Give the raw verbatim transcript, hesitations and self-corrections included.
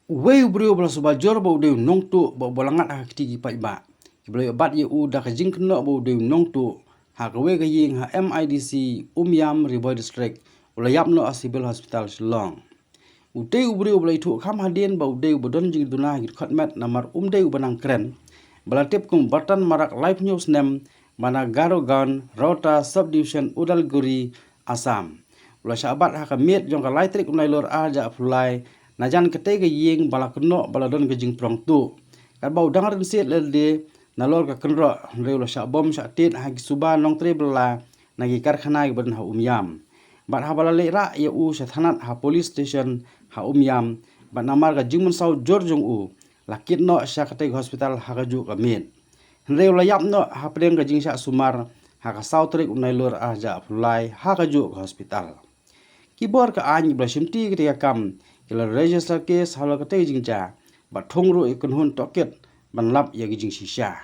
Uwei u briew ba la suba jur ba u dei u nongtuh bad uba la ngat ha ka kti ki paidbah, ki ba la ïoh bat ïa u da ka jingkynnoh ba u dei u nongtuh ha kawei ka ïing ha M I D C Umiam, Ri Bhoi District, u la ïap noh ha Civil Hospital Shillong. Utei u briew ba la ïathuh kham hadien ba u dei uba don jingduna ha ki dkhot met namar um dei uba nang kren, ba la tip kum Bartan Marak, laiphew snem, ba na Garogaon, Rota Subdivision, Udalguri, Assam. U la shah bat ha ka miet jong ka lai tarik u Nailur ar hajar arphew lai, na jan katei ka ïing ba la kynnoh ba la don ka jingprong tuh. Katba u dang rynsied lade nalor ka kynroh, hynrei u la shah bom shah tied ha ki suba nongtrei bylla na ki karkhana kiba don ha Umiam. Bad haba la leit rah ïa u sha thanat ha police station ha Umiam, bad namar ka jingmynsaw jur jong u, la kit noh sha katei ka hospital ha kajuh ka miet. Hynrei u la ïap noh hapdeng ka jingshah sumar ha ka saw tarik u Nailur ar hajar arphew lai ha kajuh ka hospital. Ki bor ka aiñ kiba la shimti katei ka kam ki la register case halor katei ka jingjia, bad thung ruh ïa ka kynhun tohkit ban lap ïa ka jingshisha.